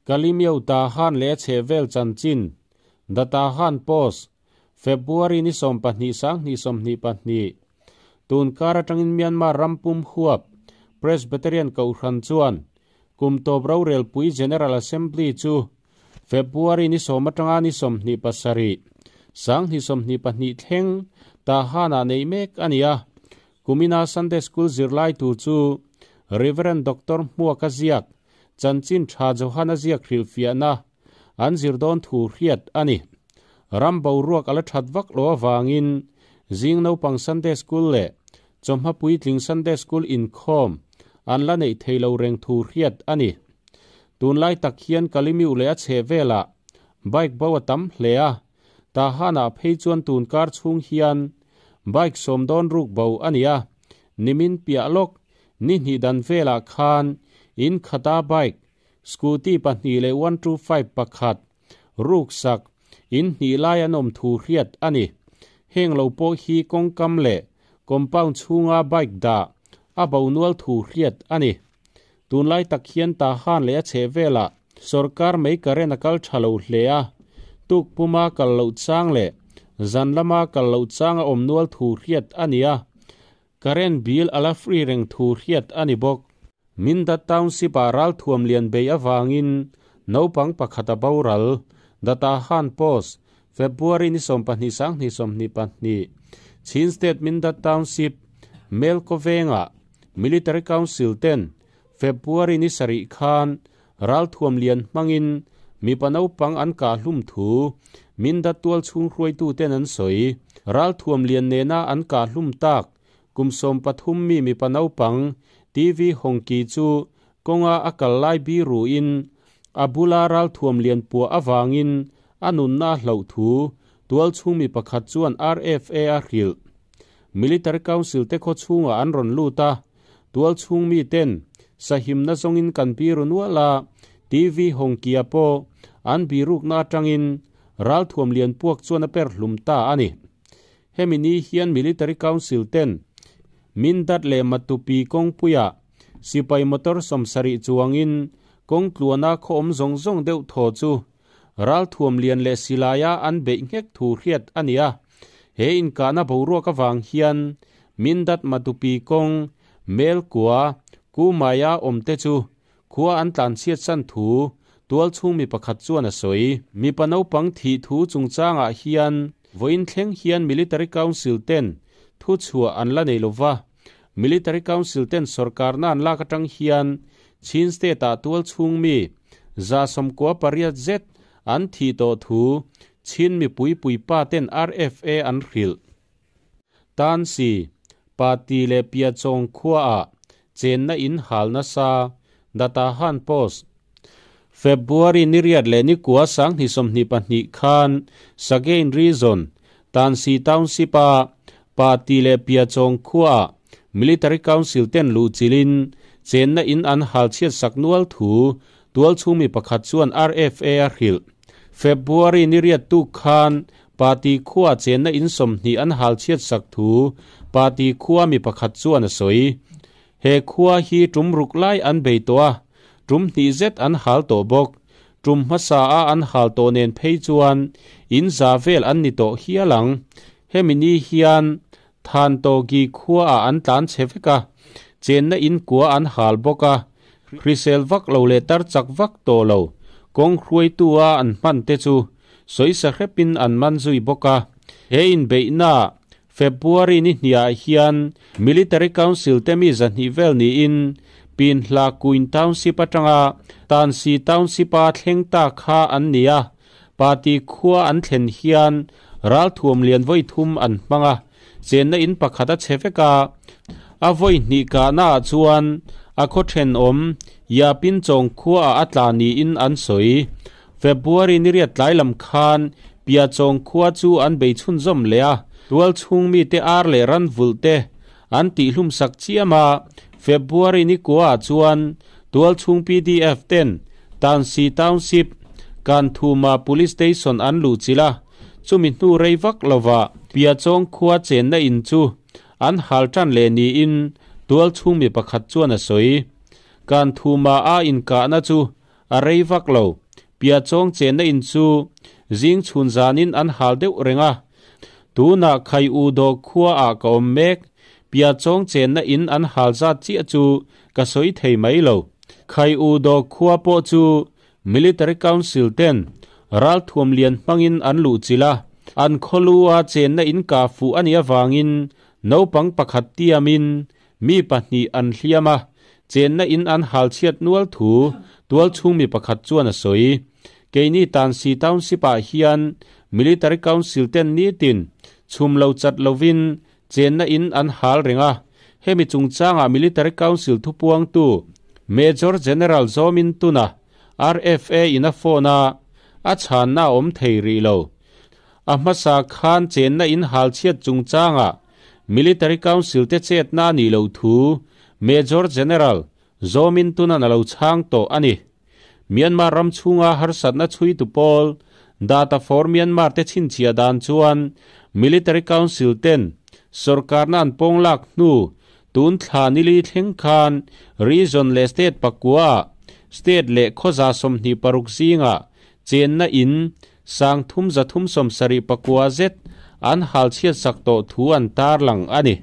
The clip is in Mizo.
Kalimyo Tahan leh a chhehvel chanchin, The Tahan Post, February ni 12 2022. Tun kar atangin Myanmar ram pum huap Presbyterian Kohhran chuan kum tawp rorelpui General Assembly chu February ni 10 atanga ni 27 2022 thleng Tahan-ah nei mek a ni a. Kumina Sunday School zirlai tur chu Reverend Doctor Hmuaka ziak Chanchin tha Johana ziak hrilhfiahna an zir dawn thu hriat a ni. Ram boruak a la that vak lo avangin zing naupang Sunday School leh chawhma puitling Sunday School inkhawm an la neih thei lo reng thu hriat a ni. Tunlai tak hian Kalimiu leh a chheh velah bike bo a tam hle a, Tahanah phei chuan tunkar chhung hian bike sawm dawn ruk bo a ni a, nimin piah lawk Ni hnih dan velah khan in khata bike, scooty pahnih leh 125 pakhat, ruksak, in hnih lai an awm thu hriat a ni. Heng lo pawh hi kawngkam leh compound chhunga bike dah a bo nual thu hriat a ni. Tunlai tak hian Tahan leh a chheh velah sorkar mei current a kal tha lo hle a, tuk puma kal loh chang leh zan lama kal loh chang a awm nual thu hriat a ni a. Current bill a la free reng thu hriat a ni bawk. Mindat Township-ah ralthuam lian bei avangin naupang pakhat a boral, Datahan Post, February ni 12 2022. Chin State Mindat Township, Melko vengah Military Council ten February ni sarih khan ralthuam lian hmangin mipa naupang an kah hlum thu Mindat tual chhung hruaituten an sawi. Ralthuam lian nena an kah hlum tak kum 13 mi mipa naupang TV Hawngki chu kawnga a kal lai biruin a bula ralthuam lian puah avangin a nunna a hloh thu tual chhung mi pakhat chuan RFA a hrilh. Military Council te khaw chhungah an rawn lut a, Tual chhung mi ten sahimna zawngin kan biru nual a, TV Hawngkia pawh an birukna atangin ralthuam lian puak chuan a per hlum ta a ni. Hemi ni hian Military Council ten Mindat leh Matupi kawngpuiah sipai motor 70 chuangin kawng tluana khaw awm zawng zawng deuh thaw chu ralthuam lian leh silaia an beih nghek thu hriat a ni a. He inkahna boruak avang hian Mindat Matupi kawng Melkua Kumaya awmte chu khua an tlanchhiat san thu tualchhung mi pakhat chuan a sawi. Mipa naupang thih thu chungchangah hian vawiin thleng hian Military Council ten thuchhuah an la nei lova. Military Council ten sorkarna an lak atang hian Chin State-ah tualchhung mi 98 zet an thih tawh thu Chin mipui puipa ten RFA an hrilh. Tansi, Pati leh Piachawng khuaah chenna in hal nasa, Datahan Post. February ni riat leh ni kua 2022 khan Sagain Region, Tansi Township-a Pati leh Piachawng khuaah Military Council ten luh chilin chenna in an hal chhiat sak nual thu tualchhung mi pakhat chuan RFA a hrilh. February ni riat tuk khan Pati khua chenna in 20 an hal chhiat sak thu Pati khua mi pakhat chuan a sawi. He khua hi tum ruk lai an bei tawh a, tum hnih zet an hal tawh bawk. Tum hmasa a an hal tawh nen phei chuan in za vel an ni tawh hial ang. Hemi ni hian Than Tawgi khua ah an tlan chhe vek a, chenna in kua an hal bawk a, hrisel vak lo leh tar chak vak tawh lo kawng hruaitu a an hman te chu sawisa hrepin an man zui bawk a. He inbeihna February ni hniah hian Military Council te mi 200 vel niin Pinhla Kuin Township atanga Tansi Township-a thleng ta kha an ni a, Party khua an thlen hian ralthuam lian vawi thum an hmang a, chenna in pakhat a chhe vek a. A vawi hnih kahnaah chuan a khaw thenawm Yapin Chawng khuaah a tla niin an sawi. February ni riat tlai lam khan Pia Chawng khua chu an bei chhunzawm leh a, tual chhung mite ar leh ran vulh te an tihhlum sak chiam a. February ni kuaah chuan tual chhung PDF ten Tansi Township, Kanthuma Police Station an luh chilh a, chumi hnu rei vak lovah Pia Chawng khua chenna in chu an hal tan leh niin tual chhung mi pakhat chuan a sawi. Kanthuma a inkahna chu A rei vak lo. Piachawng chenna in chu zing chhun zanin an hal deuh reng a. Tunah Khai U Daw khua ah ka awm mek. Piachawng chenna in an hal zat chiah chu ka sawi thei mai lo. Khai U Daw khua pawh chu Military Council ten ralthuam lian hmangin an luhchilh a, an khawlu a chenna in kah fuh a nih avangin naupang pakhat tiamin mi pahnih an hliam a, chenna in an hal chhiat nual thu tualchhung mi pakhat chuan a sawi. Keini Tansi Township ah hian Military Council ten nitin chhum lo chat lovin chenna in an hal reng a, hemi chungchangah Military Council thupuangtu Major General Zawmin Tuna, RFA in a phone a, a chhanna a awm thei rih lo. A hmasa khan chenna in hal chhiat chungchangah Military Council te chetna a nih loh thu Major General Zawmin Tunan a lo chhang tawh a ni. Myanmar ram chhunga harsatna chhuitu pawl Data for Myanmar te chhinchhiah dan chuan Military Council ten sorkarna an pawng lak hnu tun thla nili thleng khan Region leh State pakua ah State leh khawza 26 zingah chenna in 3784 zet an hal chhiat sak tawh thu an tarlang a ni.